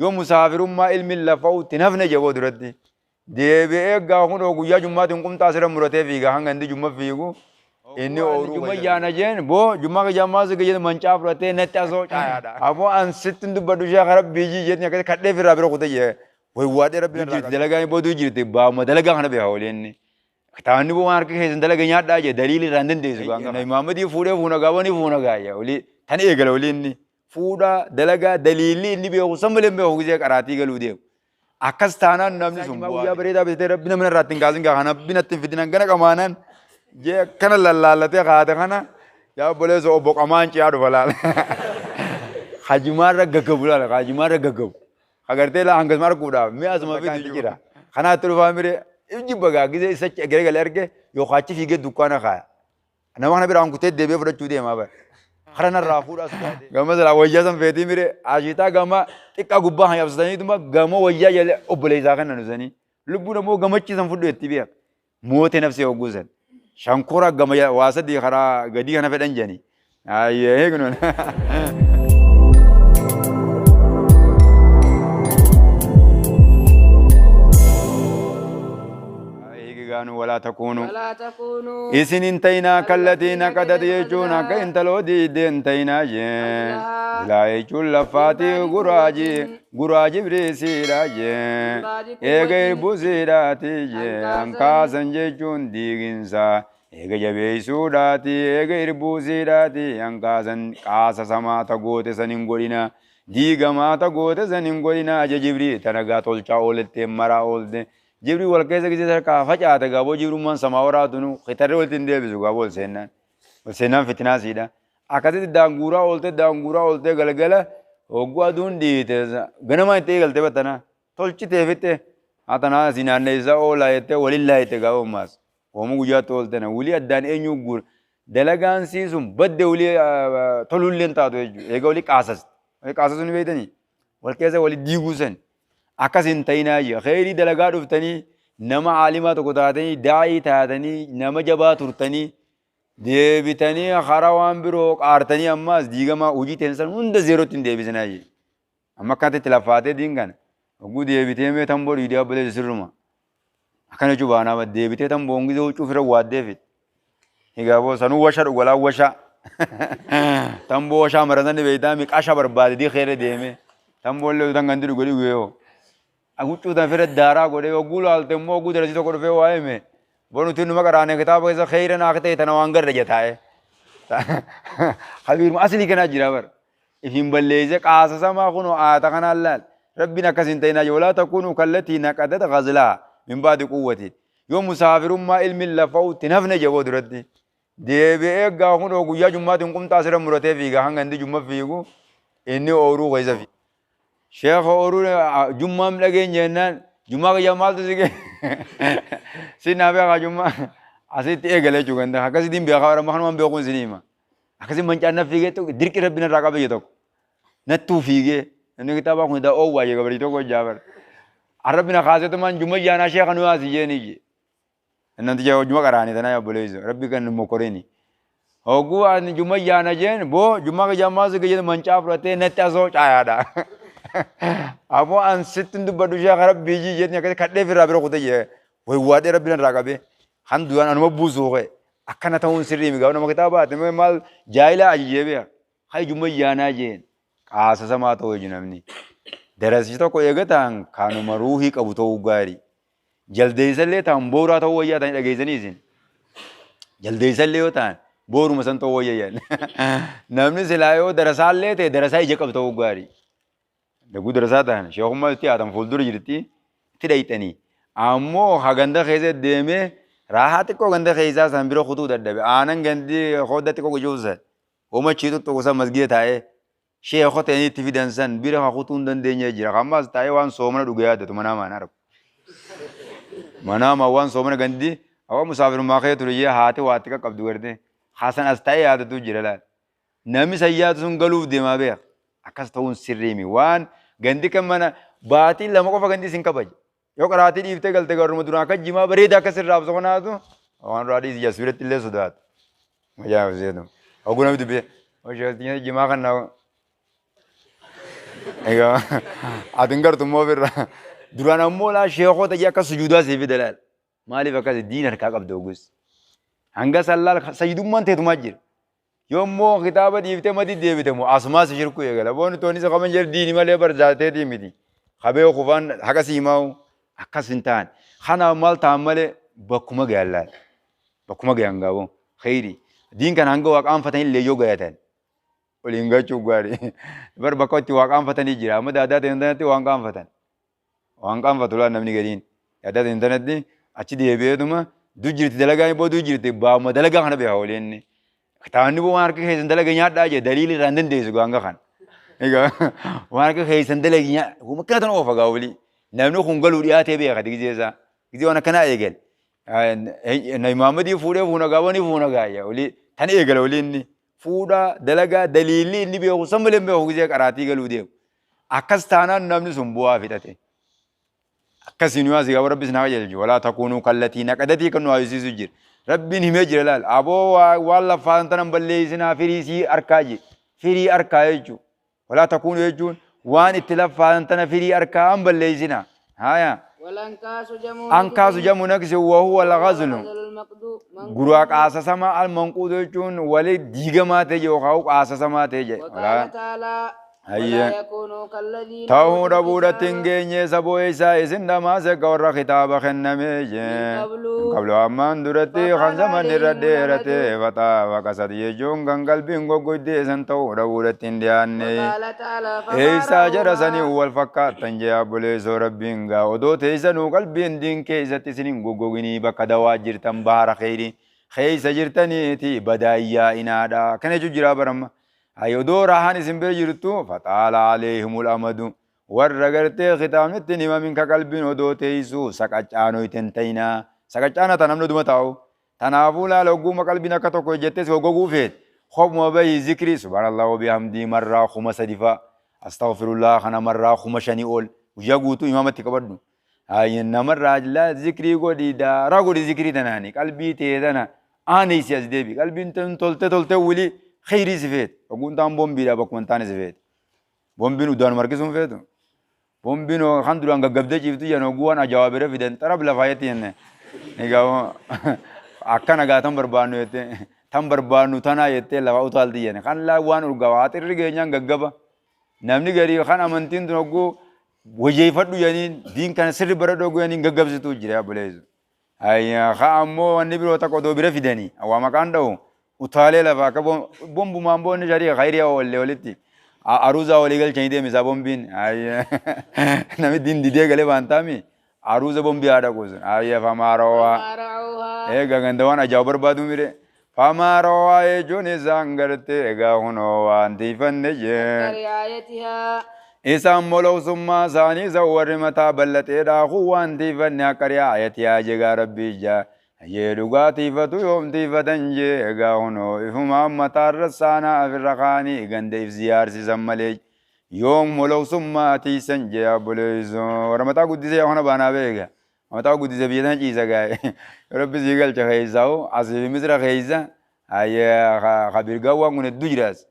Yoo musaafirummaa ilmi lafa'utti nafne jaboo duratti. Deebi'ee gaa kunoo guyyaa jummaatiin qumxaa sira muratee fiiga hanga inni jumma fiigu. Inni ooruu jumma yaana jeen boo jumma kiyya ammaa si gayyeetu mancaa fudhatee natti asoo caayaadha. Aboo an sitti hin dubbadhu ishee kara biyyii jeetni akkasii kadhee firraa bira kutee jee. Waywaadhee rabbi irraa jirti dalagaa booduu jirti baama dalagaa kana beeka waliin inni. Kitaabni boo waan harka keessan dalaga nyaadhaa jee daliilli irraa hin dandeessu gaan. Nabi Muhammadii fuudhee fuuna gaawwanii fuuna gaayya olii tan eegala olii inni. Fuudha dalagaa daliilli inni beeku san malee hin beeku gisee qaraatii galuu deemu. Akkas taanaan namni sun guyyaa bareedaa bitatee rabbi namni irraa ittiin kaasin gaa kana rabbi natti hin fidin hangana qamaanaan jee akkana lallaallatee kaate kana yaa obboleessa obbo qamaan ciyaa dhufa laala. Hajimaarra gaggabu laala hajimaarra gaggabu. Agartee laa hangasuma arguudhaaf mi'a asuma fidu jira. Kanaatti dhufaa mire jibba gaa gisee isa garagalee arge yookaan achi fiigee dukkaana kaaya. Nama kana biraan kutee deebi'ee fudhachuu deemaa bara. Kara narraa fuudhaa sodaatee. Gama silaa wayyaa san feetii mire ashiitaa gama xiqqaa gubbaa kan yaabsataniituma gama wayyaa jala obboleessaa kennan usanii. Lubbuun ammoo gamachi san fudhu itti beeka. Moote nafsee hogguu san. Shankora gama waa sadii karaa gadii kana fedhan jedhanii. Ayyee eegnuun. Eegaanu walaa takuunu. Walaa takuunuu. Isin hin ta'inaa kallatii naqadat jechuun akka intaloo diidde hin ta'inaa jee. Silaa jechuun laffaatii guraaji guraa jibriisiidha jee. Eega irbusiidhaati jee. Hankaasan jechuun diiginsa. Eega jabeessuudhaati eega irbuusiidhaati hankaasan qaasa samaa ta goote san hin godhina. Diigamaa ta goote san hin godhina aja jibrii tanagaa tolchaa oolettee maraa oolte. Jibrii wal keessa gisee sarkaa facaate gaaboo jibrummaan samaa waraatunu kitarri walitti hin deebisu gaaboo ol seennaan. Ol seennaan fitinaa siidha. Akkasitti daanguuraa oolte daanguuraa oolte galgala hogguu aduun dhiite ganamaa itti eegalte battana tolchitee fitte haa tanaa asii naanneessaa oolaa jettee waliin laayite gaaboo ammaas. Hoomuu guyyaatti ooltana wulii addaan eenyu guur dalagaan sii sun badde wulii toluullee hin taatu jechuudha. Eega walii qaasas. Walii qaasasuu ni beektanii? Wal keessa walii diiguu san. Akkas hin ta'inaa jee. Kheyrii dalagaa dhuftanii nama aalimaa tokko taatanii daa'ii taatanii nama jabaa turtanii deebitanii karaa waan biroo qaartanii ammaas diigamaa hojii teensan hunda zeerootti hin deebisinaa jee. Amma akkanatti itti laffaatee diin kana hogguu deebitee mee tamboo dhiidee abboleessi sirruma. Akkana jechuu baanaa deebitee tamboon gisee huccuu fira waaddee fide. Egaa boo sanuu washa dhugalaa washa. Tamboo washaa marasan ni beektaa mi qasha barbaade dii keessa deeme. Tamboo illee utan gandi dhuge dhuge yoo. Huccuu tan fira daaraa godhee hogguu laalte immoo hogguu darasii tokko dhufee waa hime. Boo nuti numa qaraane kitaaba keessa keeyra naa ta'e tana waan garra jetaa'e. Habiiruma aslii kanaa jira bara. Ifin balleeyse qaasasamaa kunoo aayata kanaan laal. Rabbiin akkas hin ta'inaa jedhe walaa takuunuu kallatii naqadat ghazlaha min ba'di quwwatin. Yoo musaafirummaa ilmi lafa'utti hin hafne jedhe boo duratti. Deebi'ee gaa kunoo guyyaa jummaatiin qumxaa sira muratee fiiga hanga inni jumma fiigu inni ooruu keessa fiiga. Sheekha ooruu jummaam dhageenye jennaan jummaa kiyya maaltu si ga'e si naa beekaa jummaa asitti eegale jechuudha ganda akkasitiin beekaa bara kanumaan beekuun isin hima. Akkasii mancaan na fiigee tokko dirqi rabbi narraa qabe tokko nattuu fiigee namni kitaabaa kun daa oowwaa jee gabarii tokko jaabar. Arrabbi na kaasetumaan jumma yaanaa sheekha nu yaasi jeeni jee. Namti jee hojuma qaraanii tanaa obboleessu rabbi kan nu mokorini. Hogguu ani jumma yaana jeen boo jumma kiyya ammaa si gayyee mancaa fudhatee natti asoo caayaadha. Aboo an sitti hin dubbadhu sheekha rabbii jii jeetni akkasii kadhee firraa bira kutee jee waywaadhee rabbi narraa qabee kan duraan anuma buusuu ka'e. Akkana ta'uun sirrii mi gaafa nama kitaaba baate mee maal jaahilaa ajijee beeka. Hay jumma yaanaa jeen qaasasamaa ta'uu jechuun namni. Darasichi tokko eega ta'an kanuma ruuhii qabu ta'uu gaarii. Jaldeessallee ta'an booraa ta'uu wayyaa ta'anii dhageessanii isin. Jaldeessallee yoo ta'an booruma san ta'uu wayya jedhan. Namni silaa yoo darasaallee ta'e darasaa ija qabu ta'uu gaarii. Daguu darasaa ta'an sheekummaa itti haatan fuuldura jirti itti dhayxanii. Ammoo ha ganda keessa deemee raahaa xiqqoo ganda keessaa san bira kutuu dadhabe. Aanan gandi hodda xiqqoo gucuuf san. Homa achii tuttuqu san masgiida taa'ee sheekota inni itti fidan san bira ha kutuu hin dandeenye jira. Ammas taa'ee waan soomana dhuge yaadatu manaamaan argu. Manaamaan waan soomana gandi awwa musaafirummaa kee ture jee haati waa itti qaqqabdu garte. Hasan as taa'ee yaadatu jira laal. Namni san yaadu sun galuuf deemaa beeka. Akkas ta'uun sirrii mi. Waan gandi kan mana baatii lama qofa gandi isin kabaja. Yoo qaraatii dhiiftee galte garuma duraan akka jimaa bareedaa akka sirraa obsa kanaatu waan duraa dhiisi jas biratti illee sodaatu. Majaa seetu. Oguu namni dubbise. Oshee jimaa kan naa. Egaa ati hin gartu immoo ofirra. Duraan ammoo laa sheekota jee akka sujuudaa sii fida laal. Maaliif akkas diin harkaa qabda ogus. Hanga san laal sayyidummaan teetumaa jira. Yoo immoo kitaaba dhiiftee madi deebite moo asumaa si shirkuu eegala. Boonni tooni isa qaban jedhu diini malee bar zaateetii miti. Kabee kufaan haqa si himaa'u akkas hin taane. Kanaaf maal ta'an malee bakkuma gayan laal. Bakkuma gayan gaaboo. Kheyri. Diin kana hanga waa qaanfatan illee yoo gayatan. Waliin gachuuf gaarii. Bar bakka itti waa qaanfatanii jira. Amma daadaa ta'e tanatti waan qaanfatan. Waan qaanfatu laal namni gariin. Daadaa ta'e tanatti achi deebi'eetuma du jirti dalagaa boo du jirti baama dalagaa kana beeka waliin. Kitaabni boo waan harka keessan dalaga nyaadhaa jee daliila irraa hin dandeessu gaanga kana. Egaa waan harka keessan dalagi nyaadha. Kuma akkana tan oofa gaa walii. Namni kun galuu dhiyaatee beeka gizee isaa. Gizee waan akkanaa eegale. Nabi Muhammadii fuudhee fuuna gaabanii fuuna gaayya olii tan eegala olii inni fuudha dalagaa daliilli inni beeku san malee hin beeku gizee qaraatii galuu deemu. Akkas taanaan namni sun bu'aa fixate. Akkasii nu asii gaafa rabbi isin haa qajeelchu. Walaa takuunuu kallatii naqadatii kan nu haayisiisu jira. Rabbiin himee jira laal. Aboo waan laffaan tanan balleessinaa firii sii harkaa jee. Firii harkaa jechuudha. Walaa takuunu jechuun waan itti laffaan tana firii harkaa an balleessina. Haya. Walankaasu jamu Ankaasu jamu naqsi wahuwa al-ghazlu. Guraa qaasasamaa al-manquudu jechuun wali diigamaa ta'e yookaan qaasasamaa ta'e jedhe. وقال تعالى Hayyee. ولا يكونوا كالذين Ta'uu أوتوا dhabuudhatti hin الكتاب geenye saboo isaa isin dhamaase akka warra kitaaba kennamee jee. من قبل Qablu ammaan duratti kan zaman irra dheerate faxaa baqasat jechuun kan qalbiin goggoydee san ta'uu dhabuudhatti hin dhiyaanne. وقال تعالى فما Eeysaa jara sanii رأوها wal fakkaattan jee obboleessoo rabbiin gaa odoo teessanuu qalbiin diin keessatti isin hin goggoginii bakka dawaa jirtan bahara kheyrii keessa jirtaniiti badaayyaa inaadha. Kana jechuun jiraa baramma. Hay odoo raahaan isin bira jirtu faxaala aleehimul amadu warra gartee kitaabni itti hin himamin ka qalbiin odoo teessu saqaccaanoyte hin ta'inaa. Saqaccaana ta namni oduma taa'u. Tanaafuu laala ogguuma qalbiin akka tokko jettee si goggoguu feete. Kopuma bahii zikrii subhaanallah wa bihamdii marraa 3000 fa'a. Astaghfirullah kana marraa 5000 ol. Guyyaa guutuu imaamatti qabadhu. Hayya namarraa laa zikrii godhi daaraa godhi zikrii tanaani qalbii tee tana aaneessi as deebi. Qalbiin tun tolte tolte wili kheyrii si feete. Ogguun taan bombiidha bakkuma hin taane si feete. Bombiin udaanuma harkisuun feetu. Bombiin kan duraan gaggabdee ciiftu jedhan ogguu waan ajaa'ibaa bira fidan xarab lafaa jetti jenne. Egaa akkana gaa tan barbaannu jettee tan barbaannu tanaa jettee lafa utaalti jenne. Kan laa waan urgaawaa haxirri geenyaan gaggaba. Namni garii kan amantiin tun ogguu wayyeeffadhu jedhaniin diin kana sirri baradhu ogguu jedhaniin gaggabsituu jira obboleessu. Ayyaa ka ammoo wanni biroo takka odoo bira fidanii waa maqaan dha'u utaalee lafa akka bombumaan boonni sharii khayriyaa oollee walitti aruuzaa walii galchanii deemisaa bombiin. Ayyaa namni diin didee galee baantaami aruuza bombii haa dhaqu sun. Ayyaa famaa rawaa. فما رعوها Egaa ganda waan ajaa'iba barbaadu mire. Famaa rawaa jechuun isaan garte egaa kunoo waan tiifanne jee. رعايتها Isaan molowsummaa isaanii isa warri mataa bal'ateedhaa kun waan tiifanne akka ri'aayatihaa jegaa rabbii ijaa. Yee dhugaa tiifatu yoom tiifatan jee egaa kunoo ifumaan mataarra saanaa afirra kaanii ganda if ziyaarsisan malee yoom molowsummaa tiisan jee obboleessoo. Warra mataa guddisee kana baanaa beeka. Mataa guddise biyya tana ciisa gaa'e. Rabbi sii galcha keessaa'u asii fi misira keessa kabirgaa waan kun hedduu jiraas.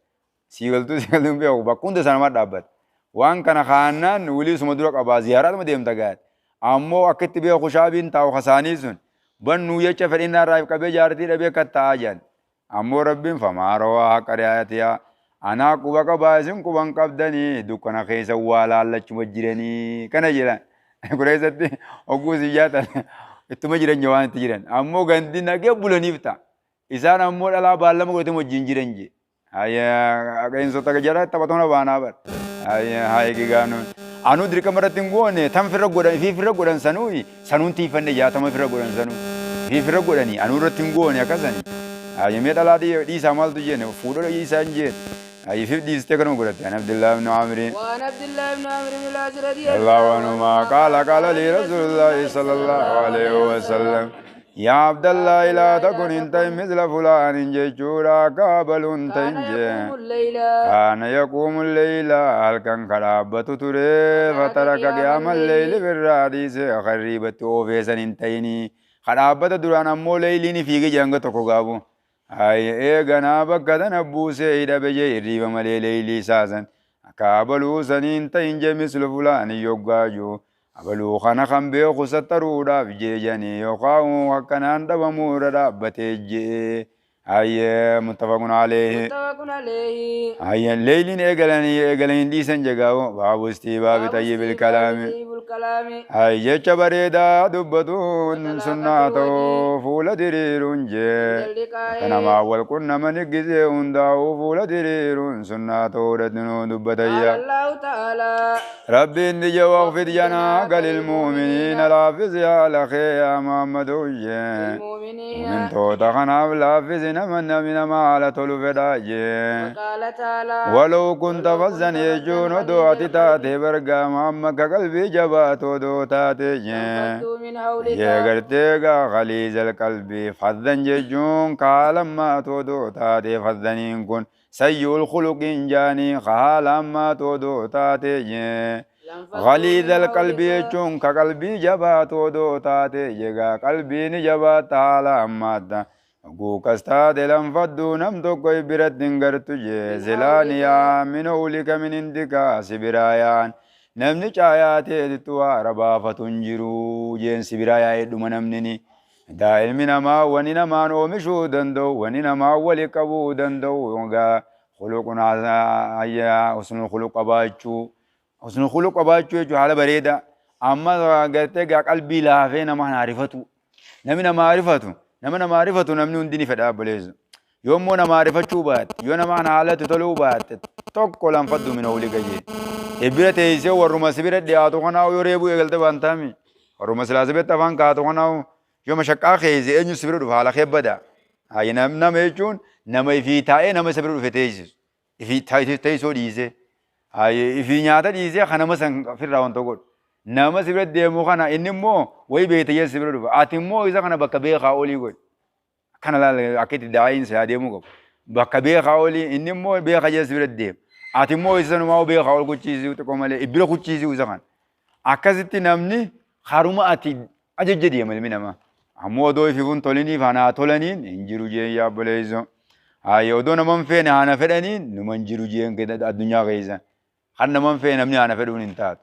Sii galtuu sii galtuu hin beeku bakka hunda isaa nama dhaabbata. Waan kana kaannaan wulii suma dura qabaa ziyaaraatuma deemta gaa'e. Ammoo akka itti beeku shaabiin taa'u kasaanii sun bannuu jecha fedhinnaa irraa qabee jaartii dhabee akka taa'aa jiran. Ammoo rabbiin famaa rawaa haqa ri'aayatiyaa anaa quba qabaa isin quban qabdanii dukkana keessa waa laallachuma jiranii kana jedhan. Kun keessatti hogguu isin jaatan ittuma jiran waan itti jiran. Ammoo gandi nagee bulaniif ta'a. Isaan ammoo dhalaa baallama godhatee wajjin jiran jee. Hayya qeensota jara taphatoona baanaa bar. Hayya haa eegaanuun. Anuu dirqama irratti hin goone tan firra godhan fi firra godhan sanuu sanuun tiifanne jaatama firra godhan sanuu. Fi firra godhanii anuu irratti hin goone akkasani. Hayya mee dhalaa dhiisaa maaltu jenne fuudha dhiisaa hin jenne. Hayya fi dhiistee kanuma godhatte. An Abdullah ibn Amri. وعن عبد الله بن عمرو بن العاص رضي الله عنهما قال قال لي رسول الله صلى الله عليه وسلم يا عبد الله لا تكن انت مثل فلان جيشورا قابل كان تنجي يقوم الليل كان يقوم الليل هل كان كرابة تري فترك قيام الليل في الراديس خريبة أوفيسا انتيني خرابة دران أمو ليلين في جنگ تكو غابو هاي إيه غنا بكذا نبوسي إذا بجي ريبا ملي ليلي سازن. Akka abaluu saniin ta'in jee mislu fulaani yoggaa jiru. Abaluu kana kan beeku sattaruudhaaf jeejanii yookaan akkanaan dhabamuu irra dhaabbatee jee. Hayyee muttafaqun aleehi. متفق عليه. Hayyee leeyliin eegalanii eegalanii dhiisan jegaa'u baabustii baabi xayyibil kalaami. طيب الكلام. Hay jecha bareedaa dubbatuun sunnaa ta'uu fuula diriiruun jee. اللقاء. Akka namaa wal qunnamani gisee hundaa'uu fuula diriiruun sunnaa ta'uudhatti nuu قال dubbatayya. الله تعالى: Rabbiin ni jee waqfid janaaka lilmu'miniina laaffisi haala kee yaa Muhammaduu jee. المؤمنين. Mu'mintoota kanaaf laaffisi nama namni nama haala tolu fedhaa jee. وقال تعالى: ولو كنت فظا jechuun odoo ati taate bargaama amma ka qalbii jabaatu odoo taate jee. انفضوا من حولك. Yee gartee gaa khaliizal qalbii faddan jechuun kaalammaatu odoo taate faddaniin kun sayyuul khuluqiin jaanii haalammaatu odoo taate jee. لانفضوا غليظ من القلب حولك. jechuun ka qalbii jabaatu odoo taate jegaa qalbiin jabaatta haala ammaadda. Guukas taate lanfadduu nam tokko biratti hin gartu jee silaan yaa min hawlika min indikaa si biraa yaa'an namni caayaa teetittu haara baafatu hin jiru jeen si biraa yaa'ee dhuma namni ni. Daa ilmi namaa wani namaan oomishuu danda'u wani namaa wali qabuu danda'u egaa khuluqun hayyaa husnul khuluq qabaachuu. Husnul khuluq qabaachuu jechuun haala bareedaa. Amma gartee gaa qalbii laafee nama kana arifatu. Namni nama arifatu, nama nama arifatu namni hundi ni fedha obboleessu. Yoommoo nama arifachuu baatte, yoo nama kana haalatti toluu baatte tokko lanfaddu mina olii gayyee. Ebbira teessee warruma sibira dhiyaatu kanaa yoo reebuu eegalte waan taami. Warruma silaa sibiratti afaan kaatu kanaa yoo mashaqqaa keesse eenyu sibira dhufa haala kee bada. Hayi nama jechuun nama ifii taa'ee nama isa bira dhufe teessisu. Ifii teessoo dhiisee. Hayi ifii nyaata dhiisee kan nama san ofirraa wanta godhu. Nama si bira deemu kana inni immoo wayi beekte si bira dhufa. Ati immoo isa kana bakka beekaa olii godhi. Akkana laala akka itti daa'iin si adeemuu qabu. Bakka beekaa olii inni immoo beekaa jee si bira deema. Ati immoo isa sanumaa beekaa ol kuchiisuu xiqqoo malee ibbira kuchiisuu isa kana. Akkasitti namni haruma ati ajajja deema ilmi namaa. Ammoo odoo ifiifun toliniif hanaa tolaniin hin jiru jeen yaa obboleessoo. Hayi odoo nama hin feene hana fedhaniin numa hin jiru jeen addunyaa keessa. Kan nama hin feene namni hana fedhuun hin taatu.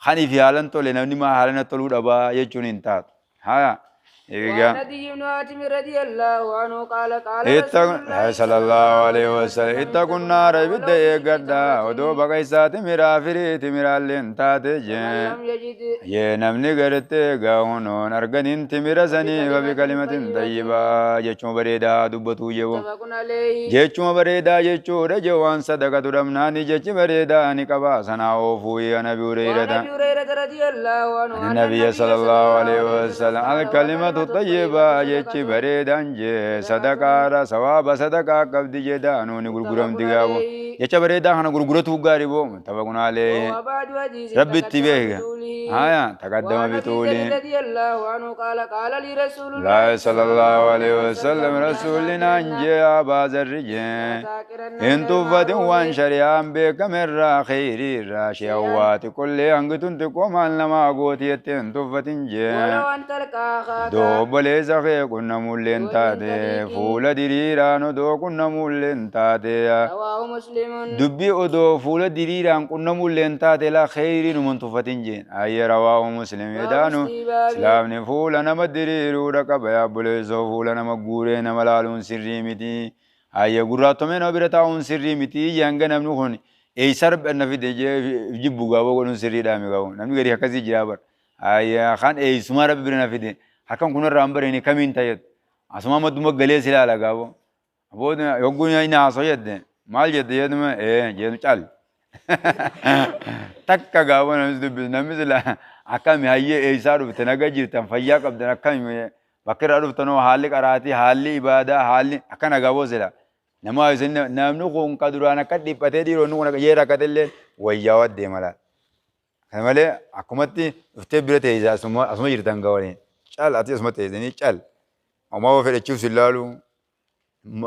Kan ifi haalan tole namni maa haalana toluu dhabaa jechuun hin taatu. Haya egaa. وعن عدي بن حاتم رضي الله عنه قال قال رسول اتقوا الله صلى الله عليه وسلم اتقوا النار ibidda eeggadhaa odoo baqa isaa timiraa firii timiraallee hin taate ومن jee. لم يجد Yee namni gartee gaahunoon arganiin timira sanii fa bikalimatin tayyibaa jechuma bareedaa dubbatuu jewo. متفق عليه. Jechuma bareedaa jechuudha jee waan sadaqatu dhabnaani jechi bareedaa ni qabaa sanaa oofuu yaa Nabi وعن Hurayrata. ابي هريره رضي الله عنه عن ان النبي النبي صلى الله عليه وسلم الكلمة الطيبة jechi bareedaan jee sadaqaadha sawaaba sadaqaa qabdi jedhaanuu ni gurguramti gaabo. Jecha bareedaa kana gurguratu gaarii boo muttafaqun alayhi. وهو بعد حديث Rabbi itti تقدم beeka. بطوله. Haya taqaddama وعن ابي bituuliin. ذر رضي الله عنه قال قال لي رسول لا الله صلى الله عليه وسلم رسولنا jee Abaa Zarri jee. تاكرن Hin من tuffatin waan المعروف shari'aan beekamerraa kheyriirraa shi'awwaati qollee hangitun xiqqoo maal namaa gooti jettee hin tuffatin jee. ولو ان تلقى اخاك Odoo obboleessa kee qunnamuullee hin taate fuula diriiraan odoo qunnamuullee hin taate. رواه مسلم. Dubbii odoo fuula diriiraan qunnamuullee hin taate laa kheyrii numa hin tuffatin jeen. Ayya rawaahu muslim باب edaanu استيباب islaamni fuula nama diriiruudha qaba yaa obboleessoo fuula nama guuree nama laaluun sirrii miti. Ayya gurraattomee nama bira taa'uun sirrii miti hanga namni kun eessa na fide jee jibbu gaaboo godhuun sirriidhaa mi gaaboo namni gadi akkasii jira bara. Ayya kan eessumaa rabbi bira na fide harkan kunarraa hin bareeni kamiin ta'etu asuma madduma galee si ilaala gaaboo. Booda yogguun inni haasoo jedhe maal jedhe jedhuma ee jedhu cal. Takka gaaboo namni dubbisu namni sila akkami hayyee eessaa dhufte naga jirtan fayyaa qabdan akkami bakka irraa dhuftanoo haalli qaraatii haalli ibaadaa haalli akkana gaaboo sila. Nama isin namni kun ka duraan akka dhiphatee dhiironni kun akka jee rakkatellee wayyaa waddee mala. Kana malee akkumatti dhuftee bira teessa asuma asuma jirtan gawaliin cal ati asuma teessanii cal. Ammaa waa fedhachiif si ilaalu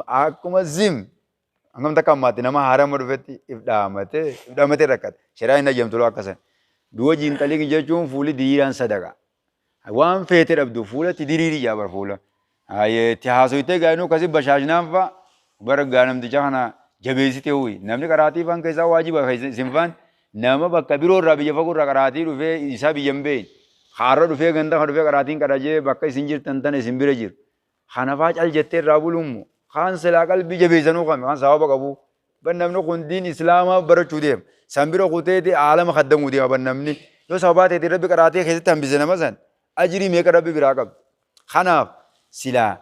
akkuma zim hangam takka ammaatti nama haarama dhufetti if dhaamatee if dhaamatee rakkate. Shari'aan hin ajjamtu akkasan. Du'a jiinxalii jechuun fuuli diriiraan sadaqa. Waan feete dhabdu fuulatti diriiri jaa bar fuula. Itti haasoytee gaa'inuu akkasii bashaashinaan fa'a bara gaa namticha kana Jabeessitee huyi. Namni qaraatii faan keessaa waajiba isin faan nama bakka biroo irraa biyya fagoo irraa qaraatii dhufee isaa biyya hin beekne. Haarra dhufee ganda kana dhufee qaraatiin qarajee bakka isin jirtan tana isin bira jiru. Kanafaa cal jettee irraa buluummoo kaan silaa qalbii jabeessanuu kame kaan sababa qabu. Ban namni kun diin islaamaa barachuu deema. San bira kuteeti aalama kaddamuu deema ban namni. Yoo sababaa ta'eetiin rabbi qaraatee keessatti hambise nama san ajrii meeqa rabbi biraa qabdi. Kanaaf silaa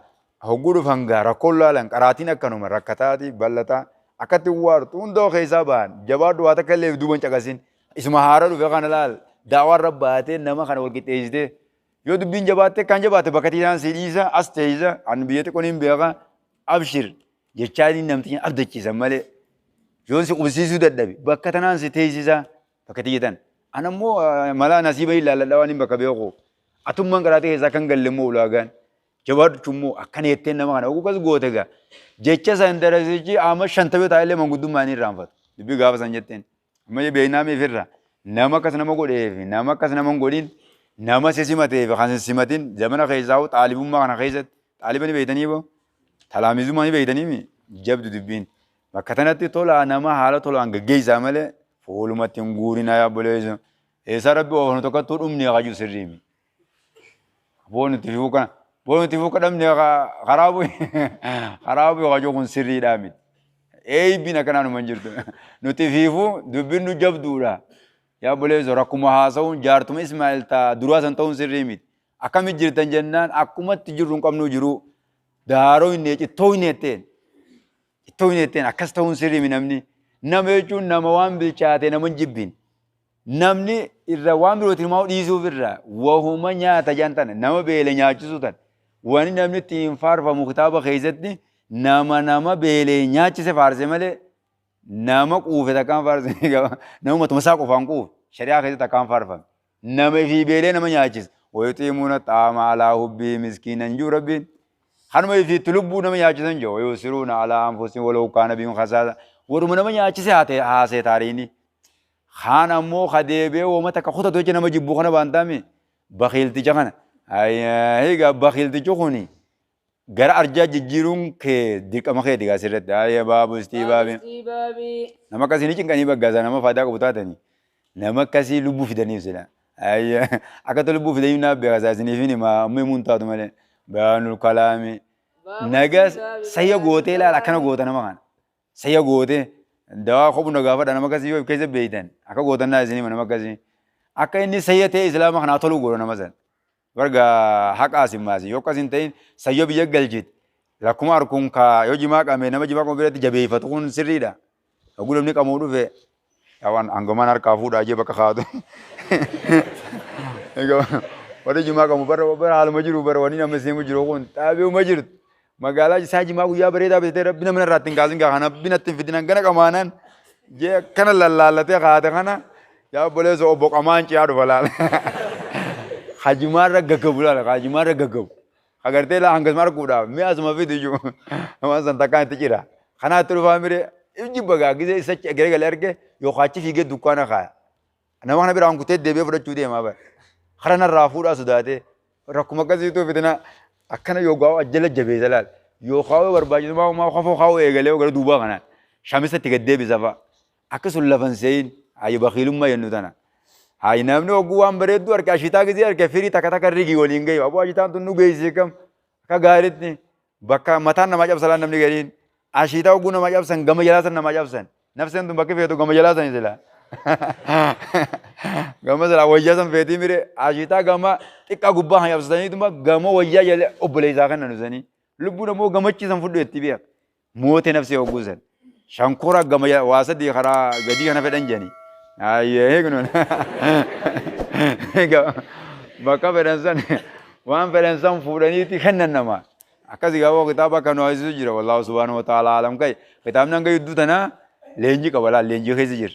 hogguu dhufan gaa rakkoon laalan qaraatiin akkanuma rakkataati bal'ataa akkatti waartu hundoo keessaa ba'an jabaadhu waa takka illee duuban caqasin isuma haara dhufe kana laal daawaan rabbaatee nama kana wal qixxeessitee yoo dubbiin jabaatte kan jabaatte bakka tiisaan si dhiisa as teessa an biyya xiqqoon hin beeka abshir jechaa inni namtichi abdachiisan malee yoon si qubsiisuu dadhabe bakka tanaan si teessisa bakka tiyya tan an ammoo malaa nasiiba hin laalladha waan hin bakka beeku atummaan qaraatee keessaa kan galle immoo ulaagaan jabaadhu immoo akkana jetteen nama kana oguu kas goote gaa jecha san darasichi amma shantamii taa'ellee manguddummaa hin irraanfatu dubbii gaafa san jetteen amma beeknaa miifirra nama akkas nama godheef nama akkas nama hin godhin nama si simateef kan si simatin zamana keessaa xaalibummaa kana keessatti xaaliba ni beektanii boo talaamizummaa ni beektanii mi jabdu dubbiin bakka tanatti tolaa nama haala tolaan gaggeessaa malee fuulumatti hin guurinaa yaa obboleessa eessaa rabbi oofnu tokkottuu dhumne kaju sirriimi boo nuti fiuu kana boo nuti fiuu kadhamne karaa bu'e karaa bu'e kaju kun sirriidhaa miti eeybiin akkanaa numa hin jirtu nuti fiifuu dubbiin nu jabduudha yaa obboleessa rakkuma haasa'uun jaartuma Ismaa'eel taa duraa san ta'uun sirrii miti akkami jirtan jennaan akkumatti jirru hin qabnu jiru daaroo hin cittoo hin jetteen cittoo hin jetteen akkas ta'uun sirrii miti namni nama jechuun nama waan bilchaate nama hin jibbin namni irra waan birootiin maa dhiisuuf irra wahuma nyaata jaan tana nama beele nyaachisuu tan wani namni ittiin faarfamu kitaaba keessatti nama nama beele nyaachise faarse malee nama quufe takkaan faarse nama matuma isaa qofaan quufe shari'aa keessatti takkaan faarfame nama ifii beelee nama nyaachise wayuxiimuuna xaama alaa hubbii miskiinan juu rabbiin kanuma ifiitti lubbuu nama nyaachisan jiru wayusiruuna alaa anfusihim walaw kaana bihim khasaasa waruma nama nyaachise haasee taariini kaan ammoo ka deebi'ee wooma takka kutatu jecha nama jibbu kana baantaami bakiilticha kana egaa bakiiltichi kuni gara arjaa jijjiiruun kee dirqama keeti gaa sirratti ayya baabu istii baabi nama akkasii ni cinqanii baggaasa nama faayidaa qabu taatanii nama akkasii lubbuu fidaniif sila ayya akkatti lubbuu fidaniif naaf beekasaa isiniif hin himaa amma himuun taatu malee bayaanul kalaami naga sayya gootee ilaala akkana goota nama kana sayya gootee dawaa kophu na gaafadha nama akkasii yoo keessa beeytan akka gootan naa isinii nama akkasii akka inni sayya ta'e islaama kanaa toluu godha nama san barga haqa asin maasi yoo akkas hin ta'in sayyoo biyya galchite lakkuma harkuun kaa yoo jimaa qame nama jimaa qabu biratti jabeeffatu kun sirriidha oguu namni qamuu dhufe waan hangamaan harkaa fuudhaa jee bakka kaatu warri jimaa qamu bara bara haaluma jiru bara wanni nama seemu jiru kun xaabi'uma jirtu magaalaa isaa jimaa guyyaa bareedaa bitatee rabbi nama irraa ittiin kaasin gaa kana rabbi natti hin fidin hangana qamaanaan jee akkana lallaallatee kaate kana yaa obboleessa obbo qamaan ciyaa dhufa laala. Hajimaarra gaggabu laala hajimaarra gaggabu. Agartee laa hangasuma arguudhaaf mi'a asuma fidu iyyuu waan san takkaan itti cira. Kanaatti dhufaa mire jibba gaa gisee isa garagalee arge yookaan achi fiigee dukkaana kaaya. Nama kana biraan kutee deebi'ee fudhachuu deemaa bara. Kara narraa fuudhaa sodaatee rakkuma akkasiitu fitina akkana yookaan ajjala jabeessa laal. Yookaan barbaachisummaa uumaa kofoo kaa'uu eegalee gara duubaa kanaan shamisa itti gad deebisa fa'a. Akka sun lafan seeyin hayi bakiilummaa jennu tana. Hayi namni hogguu waan bareedduu arge ashitaa gisee arge firii takka takka rigii waliin gayu. Aboo ashitaan tun nu geessee kam akka gaariitti bakka mataan namaa cabsa namni gariin ashitaa hogguu namaa cabsan gama jalaa san namaa cabsan. Nafseen tun bakki feetu gama jalaa san sila. Gama sila wayyaa san feetii mire ashitaa gama xiqqaa gubbaa kan cabsataniituma gama wayyaa jala obboleessaa kennan usanii. Lubbuun ammoo gamachiisan fudhu itti beeka. Moote nafsee hogguu san. Shankora gama waa sadii karaa gadii kana fedhan jedhanii. Ayyee eegnuun. Bakka fedhan san waan fedhan san fuudhaniiti kennan nama. Akkasii gaafa kitaaba akka nu haasisu jira. Wallaahu subhaanahu wa ta'ala alam kai. Kitaabni hanga jidduu tanaa leenjii qaba laal leenjii keessa jira.